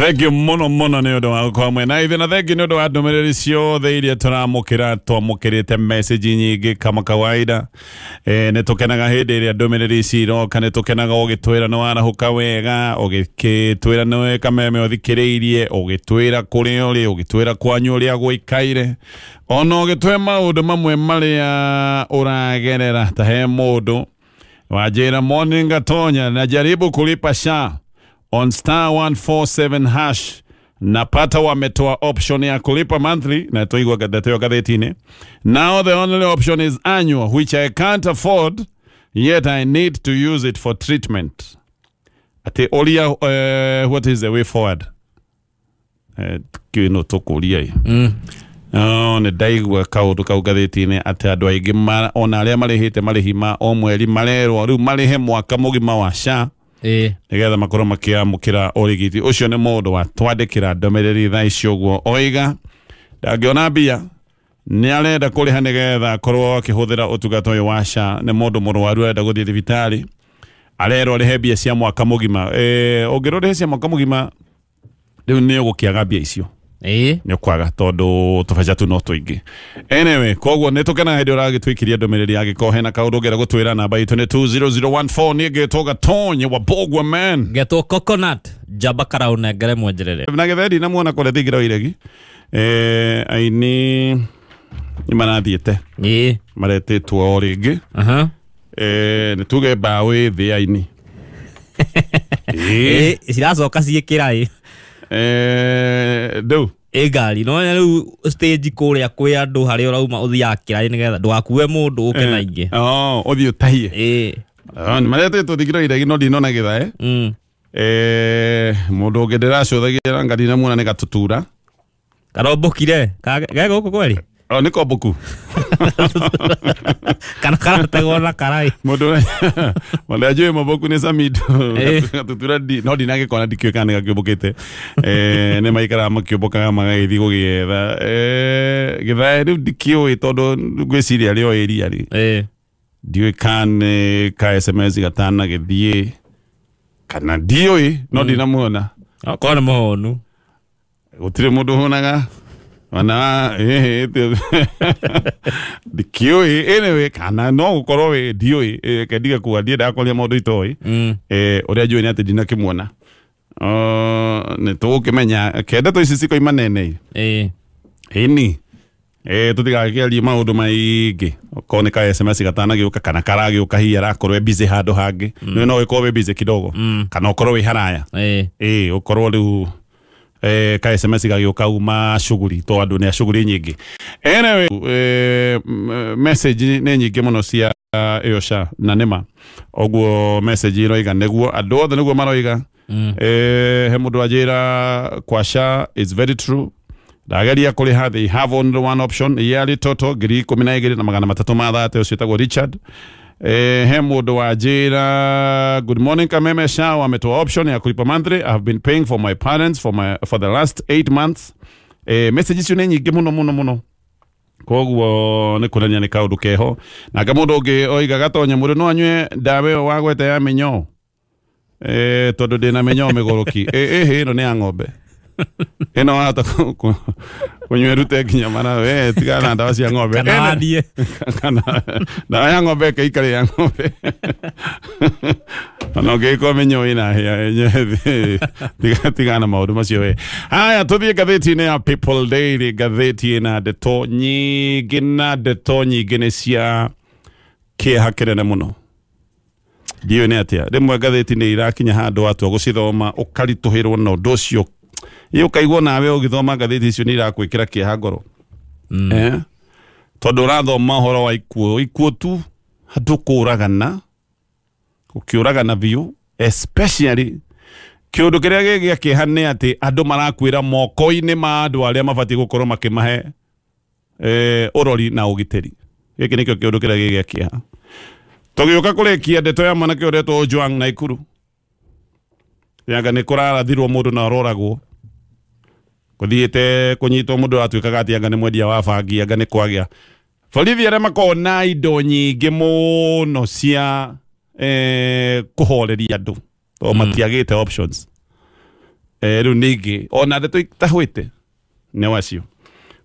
Thank you muno muno nĩ ũndũ wa gũkorwo mwena ithuĩ, na thank you nĩ ũndũ wa ndũmĩrĩri ciothe iria tũramũkĩra. Twamũkĩrĩte message nyingĩ kama kawaida. Nĩ tũkenaga hĩndĩ ĩrĩa ndũmĩrĩri ici iroka. Nĩ tũkenaga ũgĩtwĩra nĩ warahũka wega, ũgĩtwĩra nĩ Kameme ũthikĩrĩirie, ũgĩtwĩra kũrĩa ũrĩ, ũgĩtwĩra kwanyu ũrĩa gũikaire, ona ũgĩtwĩra maũndũ mamwe marĩa ũragerera. Ta he mũndũ wanjĩra, "Morning Gatonya, najaribu kulipa SHA on *147#, napata wametoa option ya kulipa monthly," na tuigua ndeto ĩyo ngathĩti-inĩ. "Now the only option is annual, which I can't afford, yet I need to use it for treatment." Atĩ ũria, what is the way forward? Kĩno tũkũria ĩ. Oh, nĩ ndaigua kaũndũ kau ngathĩti-inĩ atĩ andũ aingĩ ona arĩa marĩhĩte marĩhi ma o mweri marerwo rĩu marĩhe mwaka mũgima wa SHA nĩgetha makorwo makĩamũkĩra ũrigiti ũcio. Nĩ mũndũ watwandĩkĩra ndũmĩrĩri thaa ici ũguo, oiga ndangĩona mbia, nĩ arenda kũrĩha nĩgetha akorwo akĩhũthĩra ũtungata ũyũ wa SHA. Nĩ mũndũ mũrwaru, arenda gũthiĩ thibitarĩ, arerwo arĩhe mbia cia mwaka mũgima. Ũngĩrwo ũrĩhe cia mwaka mũgima, rĩu nĩ ũgũkĩaga mbia icio. Nĩ ũkwaga tondũ tũbeca tu no tũingĩ. Anyway, koguo nĩ tũkenaga hĩndĩ ũragĩtwĩkiria ndũmĩrĩri. Angĩkorwo hena kaũndũ ũngĩenda gũtwĩra, namba itũ nĩ 20014. Niĩ ngĩtwo Gatonye wa Bogwa man. Getwo Coconut njamba karaunengere mwenjerere. Na gĩtheri na muona kũrĩa thingira iregi, aini nĩ marathiĩte maretĩtwo o rĩngĩ. Nĩ tuge mbaũ ĩ thĩ aini. Ciracoka ciĩkĩra ĩ. Ndũ Ĩ ngari no rĩu stage kũrĩa kwĩ andũ harĩa ũrauma ũthiaga kĩraĩ nĩgetha ndũgakue mũndũ ũke na ingĩ. Oh, ũthiĩ ũtahie. Oh, nĩ maretĩtwo thingira iregi, no ndinona gĩthae. Mũndũ ũngĩ ndĩracũthagia nga ndinamuona nĩ Gatutura. Karombũkire. Ge gũkũ kweri. Oh, nĩ komboku. Kana karategwo na karai. Mũndũ ũrĩa njũĩ maboku nĩ Samido. Gatutura no ndinagĩkona, ndikĩũĩ kana nĩ gakĩũmbũkĩte. Nĩ maikaraga makĩũmbũkaga magagĩthiĩ gũgĩetha. Gĩthae rĩu ndikĩũĩ tondũ ngwĩciria rĩo ĩria rĩ ndiũĩ kana nĩ ka SMS gatanagĩthiĩ kana ndiũĩ, no ndinamuona. Okorwo nĩ mũhũnu. Gũtirĩ mũndũ ũhũnaga ona ndikĩũĩ. Anyway, kana no gũkorwo wĩ ndiũĩ. Reke ndige kuga, ndiendaga kwaria maũndũ itoĩ. Ũrĩa njũĩ nĩ atĩ ndinakĩmuona. Nĩ tũgũkĩmenya kenda ici cikoima nene. Ĩni tũtigakĩarie maũndũ maingĩ. Okorwo nĩ ka SMS gatanagĩũka kana karagĩũka, hihi arakorwo e busy handũ hangĩ. Nĩ no ũgĩkorwo wĩ busy kidogo kana ũkorwo wĩ haraya. Ũkorwo rĩu ka SMS gagĩũka uma shughuli to andũ nĩ a shughuli nyingĩ. Anyway, message nĩ nyingĩ mũno cia ĩyo SHA, na nĩma ũguo message iroiga nĩguo andũ othe nĩguo maroiga. He mũndũ anjĩra kwa SHA is very true, ndageria kũrĩha, they have only one option, yearly total 12,330. Ũcio ĩtagwo Richard. He mũndũ wanjĩra, "Good morning Kameme, SHA wametoa option ya kulipa monthly. I have been paying for my parents for the last 8 months." Message icio nĩ nyingĩ mũno mũno mũno, koguo nĩ kuonania nĩ kaũndũ keho. Nake mũndũ ũngĩ oiga, "Gatonya, mũndũ no anyue ndawa ĩyo wagwete ya mĩnyoo, tondũ ndĩna mĩnyoo mĩgũrũki." Ĩhĩ, ĩno nĩ ya ng'ombe ĩno, wahota kũnyua ĩrute nginya mara. We tigana na ndawa cia ng'ombe. Kana wathiĩ. Kana ndawa ya ng'ombe ĩkĩikare ya ng'ombe, ona ũngĩgĩkorwo mĩnyoo ĩna hĩa, tigana na maũndũ macio we. Haya, tũthiĩ ngathĩti-inĩ ya People Daily. Ngathĩti ĩna ndeto nyingĩ, na ndeto nyingĩ nĩ cia kĩeha kĩnene mũno. Ndiũĩ nĩ atĩa rĩmwe ngathĩti nĩ irakinya handũ watua gũcithoma ũkaritũhĩrwo na ũndũ ũcio, ĩ ũkaigua nawe ũgĩthoma ngathĩti icio nĩ irakwĩkĩra kĩeha ngoro. Tondũ ũrathoma ũhoro wa ikuũ, ikuũ tu, andũ kũragana, gũkĩũragana biũ. Especially kĩũndũ kĩrĩa gĩ gĩa kĩeha nĩ atĩ andũ marakuĩra moko-inĩ ma andũ arĩa mabatiĩ gũkorwo makĩmahe ũrori na ũgitĩri. Gĩkĩ nĩkĩo kĩũndũ kĩrĩa gĩ gĩa kĩeha. Tũgĩũka kũrĩkia ndeto ya mwanake ũretwo Ojwang Naikuru, yanga nĩ kũrarathirwo mũndũ na ũroragwo, gũthiĩte kũnyitwo mũndũ ũratuĩkaga atĩ anga nĩ mwendia wa bangi, anga nĩ kwagĩa borithi arĩa makoragwo na indo nyingĩ mũno cia kũhoreria andũ tondũ matiagĩte options. Rĩu ningĩ ona ndeto itahwĩte nĩ wacio.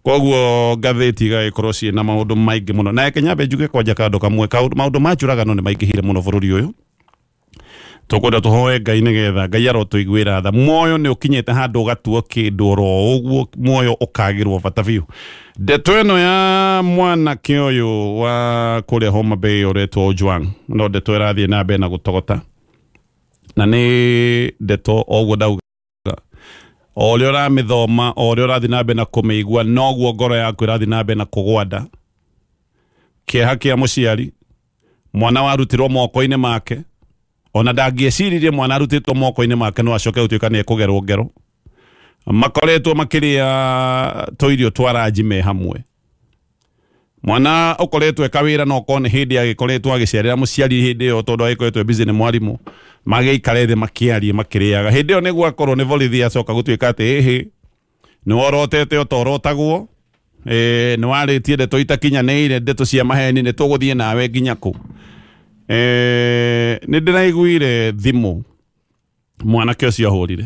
Koguo ngathĩti igagĩkorwo ciĩna maũndũ maingĩ mũno. Na reke nyambe njuge kwanja kandũ kamwe, maũndũ ma njũragano nĩ maingĩhire mũno bũrũri ũyũ. Tũkwenda tũhoe Ngai nĩgetha Ngai arotũiguĩra tha. Muoyo nĩ ũkinyĩte handũ ũgatuo kĩndũ oro ũguo, muoyo ũkagĩrwo bata biũ. Ndeto ĩno ya mwanake ũyũ wa kũrĩa Homa Bay ũretwo Ojwang no ndeto ĩrathiĩ na mbere na gũtogota, na nĩ ndeto o ũguo ndauga, o ũrĩa ũramĩthoma, o ũrĩa ũrathiĩ na mbere na kũmĩigua, noguo ngoro yaku ĩrathiĩ na mbere na kũgwanda. Kĩeha kĩa mũciari, mwana warutirwo moko-inĩ make, ona ndangĩeciririe mwana arutĩtwo moko-inĩ make no acoke gũtuĩka nĩ ekũgerwo ngero. Makoretwo makĩrĩa tũirio twa ranji me hamwe. Mwana ũkoretwo eka wĩra no okorwo nĩ hĩndĩ agĩkoretwo agĩcerera mũciari hĩndĩ ĩyo, tondũ agĩkoretwo busy nĩ mwarimũ, magĩikare thĩ makĩarie makĩrĩaga. Hĩndĩ ĩyo nĩguo akorwo nĩ borithi acoka gũtuĩka atĩ ĩhĩ nĩ worotete ũtorotagwo, nĩ warĩtie ndeto itakinyanĩire, ndeto cia maheni, nĩ tũgũthiĩ nawe nginya kũ. Nĩ ndĩraiguire thimũ mwanake ũcio ahũrire.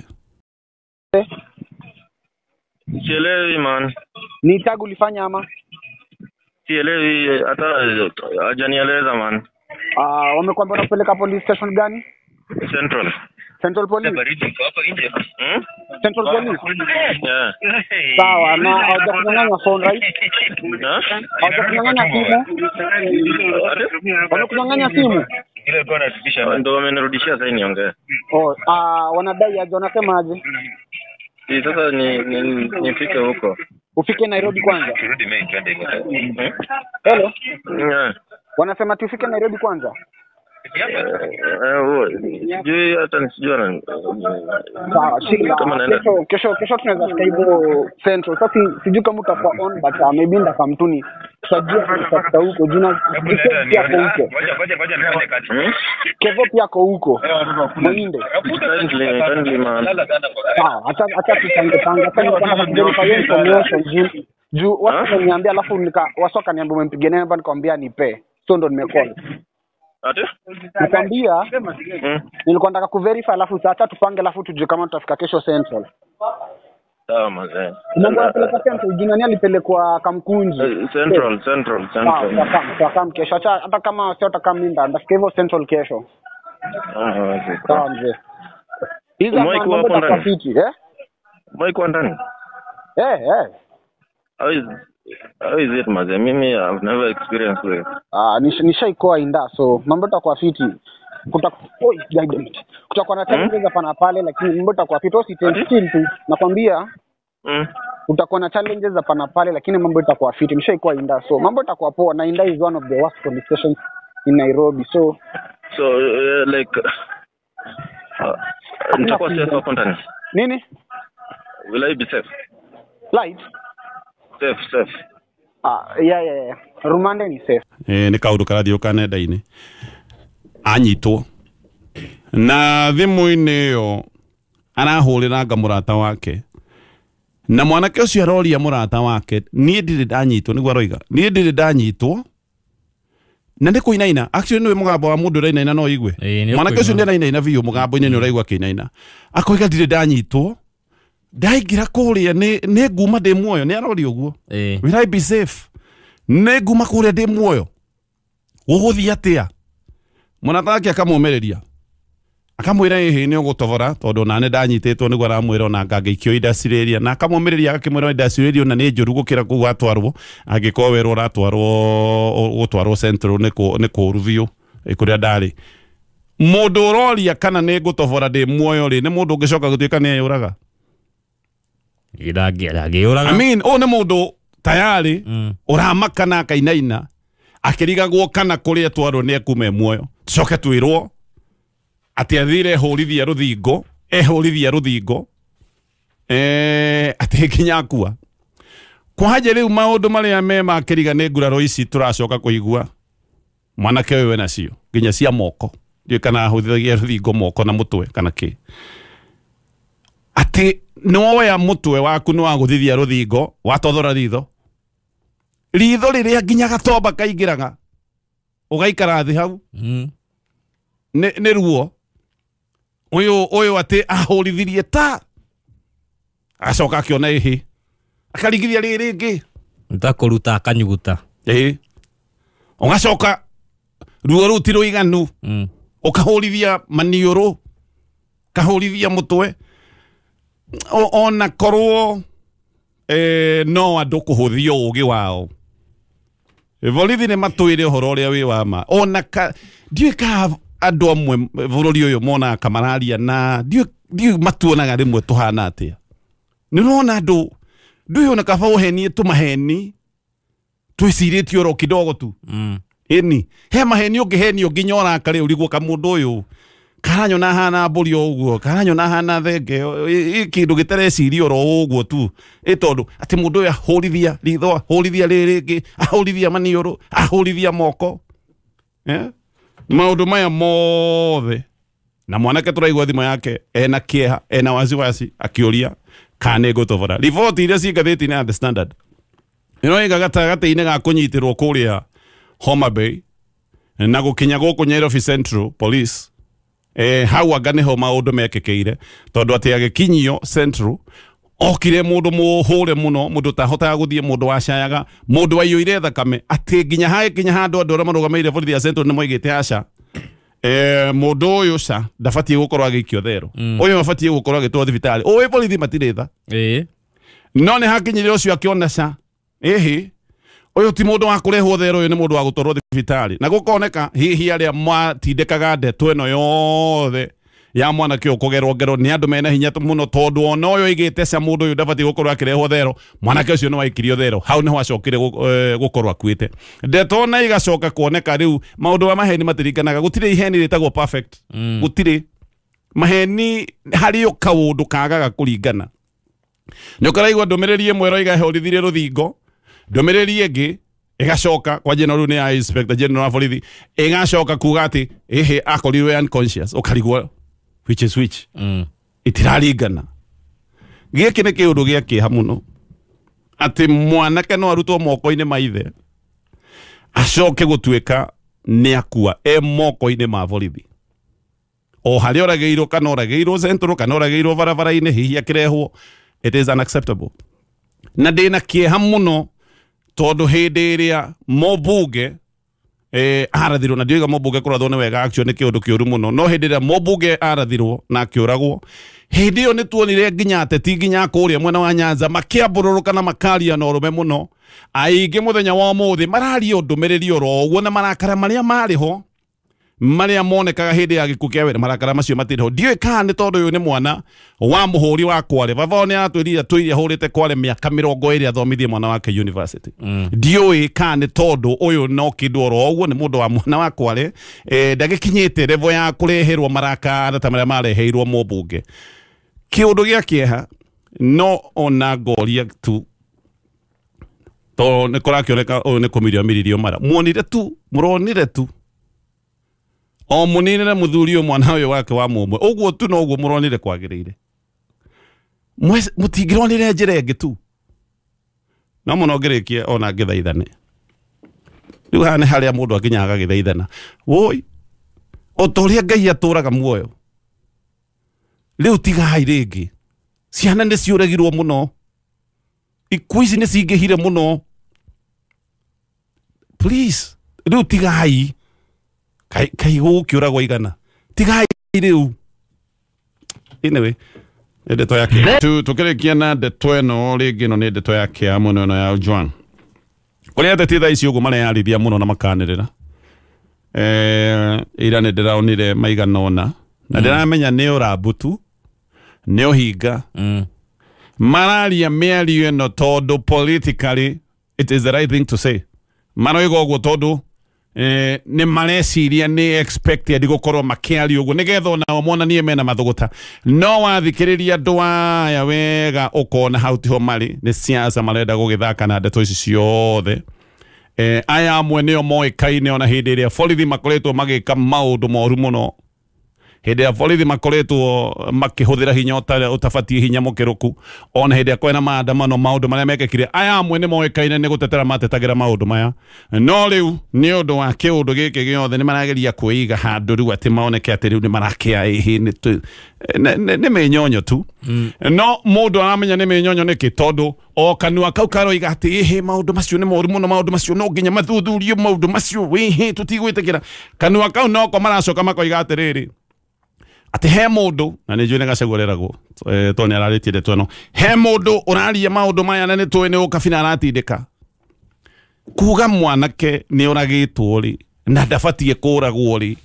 Sielewi man. Ni tag ulifanya ama? Sielewi, hata hajanieleza man. Wamekwambia unapeleka police station gani? Central. Central Police? Hmm? Central Police? Yeah. Sawa, na hawajakunyang'anya phone, right? Huh? Hawajakunyang'anya simu? Wamekunyang'anya simu? Ndio wamenirudishia sasa niongee. Oh, wanadai aje, wanasema aje? Si sasa ni nifike huko. Ufike Nairobi kwanza? Hmm? Hello? Yeah. Wanasema tufike Nairobi kwanza? Sijui hata nisijua na Sawa, Sheila, kama naenda. kesho tunaweza fika hivyo Central. Sasa sijui kama utakuwa on, but maybe ndakamtuni. Tutajua tutafika huko. Jina pia ako huko. Hmm? Kevo pia ako huko. Mwinde. Kindly man. Sawa, acha tupange panga. Sasa nilikuwa nataka hiyo information juu watu wameniambia, alafu watu wakaniambia umempigia nani hapa, nikamwambia nipe. So ndo nimecall. Ati? Nikwambia nilikuwa nataka kuverify, alafu sasa tupange, alafu tujue kama tutafika kesho Central. Sawa mazee. Mungu anapeleka Central, juu nani alipelekwa Kamkunji? Central, Central, Sawa, Central. tutakam kesho. Acha hata kama sio hata mimi ndafika hivyo Central kesho. Ah, okay. Sawa mzee. Hizo Umewahi kuwa mambo hapo ndani? tafiti, eh? Umewahi kuwa ndani? Eh, eh. How is it mazee? Mimi I've never experienced it. Nishaikuwa inda, so mambo itakuwa fiti. Oi, God damn it. Kutakuwa na challenges hapa na pale, lakini mambo itakuwa fiti. Usitense chill tu. Nakwambia utakuwa na challenges hapa na pale, lakini mambo itakuwa fiti. Nishaikuwa inda, so mambo itakuwa poa. Na Inda is one of the worst police stations in Nairobi. So So like nitakuwa safe hapo ndani. Nini? Will I be safe? Light? Safe, safe. Yeah. Rumande ni safe. Nĩ kaũndũ karathiũka nenda-inĩ. Anyitwo na thimũ-inĩ ĩyo arahũrĩranga mũrata wake, na mwanake ũcio aroria mũrata wake, niĩ ndirĩ ndanyitwo, nĩguo aroiga, niĩ ndirĩ ndanyitwo na nĩ kũinaina. Actually nĩwe mũgambo wa mũndũ ũrainaina no ũigue. Ĩĩ, nĩ Mwanake ũcio ũkũigua. nĩ arainaina biũ mũgambo-inĩ, nĩ ũraigua akĩinaina, akoiga ndirĩ ndanyitwo, ndaingĩra kũrĩa nĩ nguma ndĩ muoyo. Nĩ aroria ũguo, will I be safe? Nĩ nguma kũrĩa ndĩ muoyo, gũgũthiĩ atĩa? Mũrata wake akamũmĩrĩria, akamwĩra ĩhĩ nĩ ũgũtobora, tondũ nane ndanyitĩtwo, nĩguo aramwĩra ona ngangĩikio industrial area, na akamũmĩrĩria agakĩmwĩra industrial area ona nĩ njũru gũkĩra kũu atwarwo, angĩkorwo werwo ũratwarwo gũtwarwo Central nĩ kũũru biũ kũrĩa ndarĩ. Mũndũ ũroria kana nĩ ngũtobora ndĩ muoyo rĩ, nĩ mũndũ ũngĩcoka gũtuĩka nĩ eyũraga? Ndangĩũraga. I mean, ũyũ nĩ mũndũ tayari ũramaka na akainaina akĩrigagwo kana kũrĩa twarwo nĩ ekume muoyo. Tucoke twĩrwo atĩ athire ehũrithia rũthingo, ehũrithia rũthingo, atĩ nginya akua. Kwanje rĩu maũndũ marĩa me makĩriga nĩ nguraro ici tũracoka kũigua mwanake ũyũ wena cio nginya cia moko, ndiũĩ kana ahũthithagia rũthingo moko na mũtwe kana kĩ, atĩ nĩwoya mũtwe waku nĩwagũthithia rũthingo watothora ritho, ritho rĩrĩa nginya gatomba kaingĩraga ũgaikara thĩ hau nĩ ruo. Ũyũ atĩ ahũrithirie ta Agacoka akiona ihi. Akarigithia rĩrĩ rĩngĩ. Ntakũruta akanyuguta. Ĩĩ. Ũgacoka ruo rũu ti rũiganu. Ũkahũrithia maniũrũ, kahũrithia mũtwe. Ona korwo no andũ kũhũthia ũgĩ wao. Borithi nĩ matwĩre ũhoro ũrĩa wĩ wa ma. Ona ndiũĩ ka andũ amwe bũrũri ũyũ monaga kamararia na ndiũĩ matuonaga rĩmwe tũhana atĩa. Nĩ ũrona andũ ndũĩ ona kaba ũhenie tũmaheni twĩcirĩtie oro kidogo tu. Ĩni he maheni ũngĩhenio nginya ũrakare ũrigwo ka mũndũ ũyũ karanyona hana mbũri o ũguo, karanyona hana thenge, kĩndũ gĩtareciria oro ũguo tu. Ĩ tondũ atĩ mũndũ ũyũ ahũrithia ritho, ahũrithia rĩrĩ rĩngĩ, ahũrithia maniũrũ, ahũrithia moko. Maũndũ maya mothe na mwanake tũraigua thimũ yake ena kĩeha, ena wasiwasi, akĩũria kana nĩ ngũtobora. Riboti iria ci ngathĩti-inĩ ya The Standard ĩroiga gatagatĩ-inĩ ga kũnyitĩrwo kũrĩa Homa Bay na gũkinya gũkũ Nairobi Central Police, hau anga nĩho maũndũ mekĩkĩire, tondũ atĩ agĩkinyio Central okire mũndũ mũhũre mũno, mũndũ ũtahotaga gũthiĩ, mũndũ wacayaga, mũndũ waiyũire thakame, atĩ nginya hagĩkinya handũ andũ arĩa marũgamĩrĩire borithi ya Central nĩ moigĩte aca, mũndũ ũyũ ca ndabatiĩ gũkorwo agĩikio thero, ũyũ abatiĩ gũkorwo agĩtwarwo thibitarĩ, ũĩ borithi matirĩ tha. No nĩ hakinyire ũcio akĩona ca, ĩhĩ, ũyũ ti mũndũ wa kũrehwo thero, ũyũ nĩ mũndũ wa gũtwarwo thibitarĩ. Na gũkoneka hihi arĩa matindĩkaga ndeto ĩno yothe ya mwanake ũyũ kũgerwo ngero nĩ andũ mena hinya mũno, tondũ ona ũyũ oigĩte ca mũndũ ũyũ ndabatiĩ gũkorwo akĩrehwo thero, mwanake ũcio nĩ waikirio thero, hau nĩho acokire gũkorwo akuĩte. Ndeto ona igacoka kuoneka rĩu maũndũ ma maheni matiringanaga, gũtirĩ iheni rĩtagwo perfect. Gũtirĩ maheni harĩ o kaũndũ kagaga kũringana. Nĩ ũkaraigua ndũmĩrĩri ĩmwe ĩroiga hũrithirie rũthingo, ndũmĩrĩri ĩngĩ ĩgacoka kwa general nĩ ya Inspector General wa borithi ĩgacoka kuga atĩ ĩhĩ akorirwe unconscious, ũkarigwo which is which. Itiraringana. Gĩkĩ nĩ kĩũndũ gĩa kĩeha mũno atĩ mwanake no arutwo moko-inĩ ma ithe acoke gũtuĩka nĩ akua e moko-inĩ ma borithi, o harĩa oragĩirwo, kana oragĩirwo Central, kana oragĩirwo barabara-inĩ, hihi akĩrehwo. It is unacceptable. Na ndĩna kĩeha mũno tondũ hĩndĩ ĩrĩa mũmbunge arathirwo, na ndioiga mũmbunge kũrathwo nĩ wega, actually nĩ kĩũndũ kĩũru mũno, no hĩndĩ ĩrĩa mũmbunge arathirwo na akĩũragwo, hĩndĩ ĩyo nĩ tuonire nginya ateti nginya kũrĩa mwena wa Nyanza makĩambũrũrũka na makaria na ũrũme mũno. Aingĩ mũthenya wa ũmũthĩ mararia ndũmĩrĩri oro ũguo, na marakara marĩa marĩ ho marĩa monekaga hĩndĩ ya gĩkuũ kĩa wĩra, marakara macio matirĩ ho. Ndiũĩ kana nĩ tondũ ũyũ nĩ mwana wa mũhũri wa Kware, baba wao nĩ aratwĩrire atũire ahũrĩte Kware mĩaka 20 athomithie mwana wake university. Ndiũĩ kana nĩ tondũ ũyũ no kĩndũ oro ũguo nĩ mũndũ wa mwana wa Kware, ndagĩkinyĩte level ya kũreherwo marakara ta marĩa mareheirwo mũmbunge. Kĩũndũ gĩa kĩeha no ona ngoria tu, tondũ nĩ kũrakĩoneka ũyũ nĩ kũmirio miririo mara muonire tu, mũronire tu o mũninĩre mũthuri ũyũ mwana ũyũ wake wa mũmwe ũguo tu noguo mũronire kwagĩrĩire. Mũtingĩronire njĩra ĩngĩ tu. No mũno ngĩrĩkie ona ngĩthaithane. Rĩu haha nĩ harĩa mũndũ akinyaga agagĩthaithana, woi, o ta ũrĩa Ngai atũraga muoyo, rĩu tigai rĩngĩ. Ciana nĩ ciũragirwo mũno, ikuũ ici nĩ cingĩhire mũno, please rĩu tigai. Kai gũkĩũragwo igana, tigai rĩu. Anyway, nĩ ndeto ya kĩeha. Tũkĩrĩkia na ndeto ĩno rĩngĩ, ĩno nĩ ndeto ya kĩeha mũno ĩno ya Ojwang, kũrĩa ateti thaa ici ũguo mareyarithia mũno na makanĩrĩra. Ira nĩ ndĩraonire maigana ũna, na ndĩramenya nĩ ũrambu tu, nĩ ũhinga. Mararia mĩario ĩno tondũ politically it is the right thing to say. Maroiga ũguo tondũ nĩ mareciria nĩ expected gũkorwo makĩaria ũguo nĩgetha onao monanie mena mathũgũta. No wathikĩrĩria andũ aya wega ũkona hau tiho marĩ, nĩ siasa marenda gũgĩthaka na ndeto ici ciothe. Aya amwe nĩo moĩkaine ona hĩndĩ ĩrĩa borithi makoretwo magĩka maũndũ moru mũno. Hĩndĩ ya borithi makoretwo makĩhũthĩra hinya ũtabatiĩ hinya mũkĩrũku, ona hĩndĩ ya kwĩna maandamano maũndũ marĩa mekĩkire, aya amwe nĩ moĩkaine nĩ gũtetera matetagĩra maũndũ maya, no rĩu nĩ ũndũ wa kĩũndũ gĩkĩ gĩothe nĩ marageria kwĩiga handũ rĩu atĩ maoneke atĩ rĩu nĩ marakĩa ĩhĩ nĩ mĩnyonyo tu. No mũndũ aramenya nĩ mĩnyonyo nĩkĩ? Tondũ o kanua kau karoiga atĩ ĩhĩ maũndũ macio nĩ moru mũno, maũndũ macio no nginya mathuthurio, maũndũ macio ĩhĩ tũtigwĩtĩkĩra. Kanua kau noko maracoka makoiga atĩrĩrĩ atĩ he mũndũ, na nĩ njũĩ nĩ Gachagua ũreragwo tondũ nĩ ararĩtie ndeto ĩno, he mũndũ ũraria maũndũ maya na nĩ tũĩ nĩ ũkabira aratindĩka kuga mwanake nĩ ũragĩtwo rĩ na ndabatiĩ kũragwo rĩ,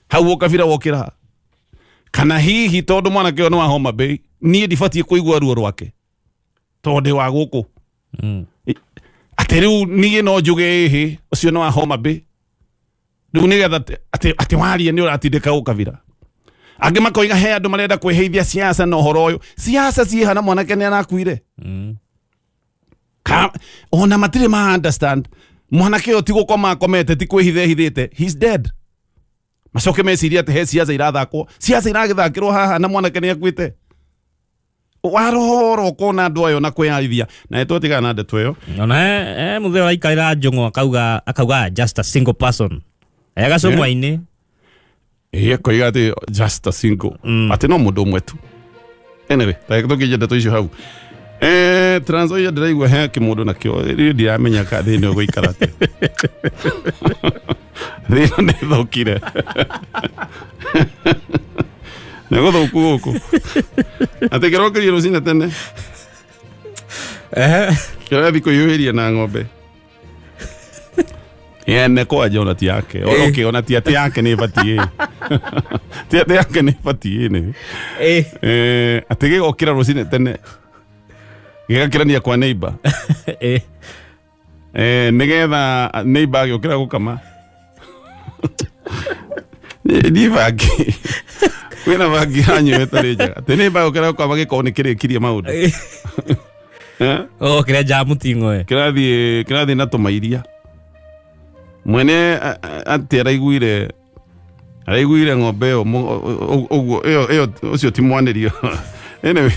hau ũkabira wokĩra. Kana hihi tondũ mwanake ũyũ nĩ wa Homa Bay niĩ ndibatiĩ kũigua ruo rwake tondũ ndĩ wa gũkũ. Atĩ rĩu niĩ no njuge ĩhĩ ũcio nĩ wa Homa Bay, rĩu nĩgetha atĩ warie nĩ ũratindĩka ũkabira. Angĩ makoiga he andũ marenda kwĩheithia siasa na ũhoro ũyũ. Siasa ciĩha na mwanake nĩ arakuire. Ona matirĩ ma understand mwanake ũyũ ti gũkoma akomete, ti kwĩhitha ehithĩte, he's dead. Macoke mecirie atĩ he siasa irathakwo, siasa iragĩthakĩrwo haha na mwanake nĩ akuĩte. Warora ũkona andũ ayo na kwĩyarithia na nĩtwatigana na ndeto ĩyo. Ona he mũthee ũraikarĩra njũng'wa akauga just a single person gacũng'wa-inĩ. Ĩĩ akoiga atĩ just a single, atĩ no mũndũ ũmwe tu. Anyway, tũkĩnjia ndeto icio hau. Trans Nzoia ndĩraigua he kĩmũndũ nakĩo, rĩu ndiramenya ka thĩinĩ ũgũikara atĩa. Thĩna nĩ thũkire. Nĩ gũthũku gũkũ. Atĩ kĩrokĩrie rũcinĩ tene. Kĩrathiĩ kũiyũhĩria na ng'ombe. Ene kwanja ona ti yake. Okay, ona ti atĩ yake nĩ ĩbatiĩ. Ti atĩ yake nĩ ĩbatiĩ nĩ. Atĩ gĩgokĩra rũcinĩ tene. Gĩgakĩrania kwa neighbor. Nĩgetha neighbor agĩũkĩra gũkama. Niĩ bangi. Kwĩna bangi yanyu ĩtarĩ njega. Atĩ neighbor agĩũkĩra gũkama gĩkorwo nĩ kĩrĩkirie maũndũ. Kĩrĩa nja mũting'oe. Kĩrathiĩ na tũmairia. Mwene atĩ araiguire ng'ombe ĩyo ũguo ĩyo ũcio ti mwanĩrio. Anyway.